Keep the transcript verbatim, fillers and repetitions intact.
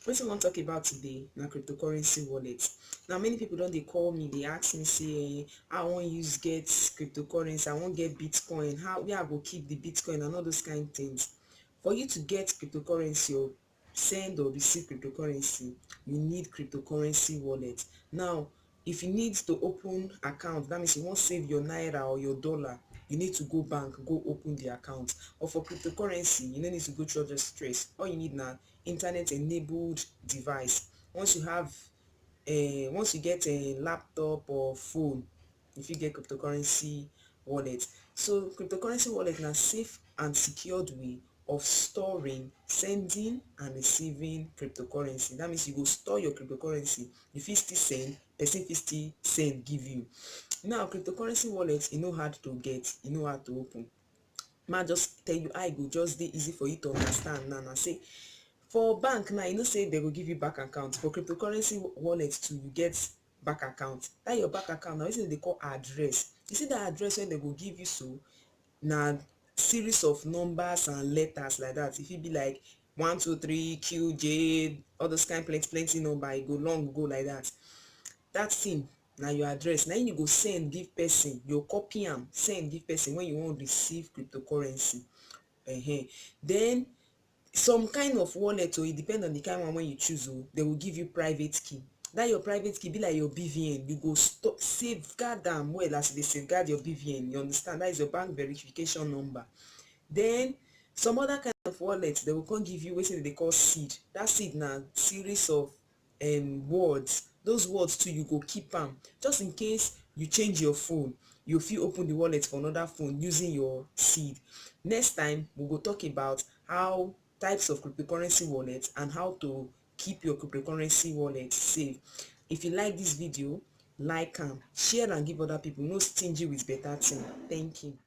Wetin we wan talk about today na cryptocurrency wallet. Now, many people don dey call me, dey ask me say, eh, "I wan use get cryptocurrency, I wan get Bitcoin, how, where I go keep the Bitcoin?" and all those kind things. For you to get cryptocurrency or send or receive cryptocurrency, you need cryptocurrency wallet. Now, if you need to open account, that means you wan save your naira or your dollar, you need to go bank, go open the account. Or for cryptocurrency, you no need to go through all the stress. All you need na internet-enabled device. Once you have, eh, once you get a laptop or phone, you fit get cryptocurrency wallet. So cryptocurrency wallet na safe and secured way of storing, sending and receiving cryptocurrency. That means you go store your cryptocurrency. You fit still send, person fit still send give you. Now, cryptocurrency wallet, e no hard to get, e no hard to open. Ma just tell you how e go just dey easy for you to understand now. Na say for bank now, you know say they go give you bank account. For cryptocurrency wa-, wallet too, you get bank account. That your bank account now, wetin dem dey call address. You see that address wey dem go give you so, na series of numbers and letters like that. E fit be like one, two, three, Q, J, all those kind plenty, plenty number. E go long go like that. That thing na your address. Na you go send give person. You copy am, send give person when you wan receive cryptocurrency. Ehen. Then some kind of wallet, oh, e depend on the kind one wey you choose, oh, they will give you private key. That your private key be like your B V N. You go store, safeguard am well as you dey safeguard your B V N. You understand? That is your bank verification number. Then some other kind of wallet, they will come give you wetin dem dey call seed. That seed na series of, um, words. Those words too, you go keep am. Just in case you change your phone, you fit open the wallet for another phone using your seed. Next time, we go talk about how types of cryptocurrency wallet and how to keep your cryptocurrency wallet safe. If you like this video, like am, share and give other people. No stingy with better thing. Thank you.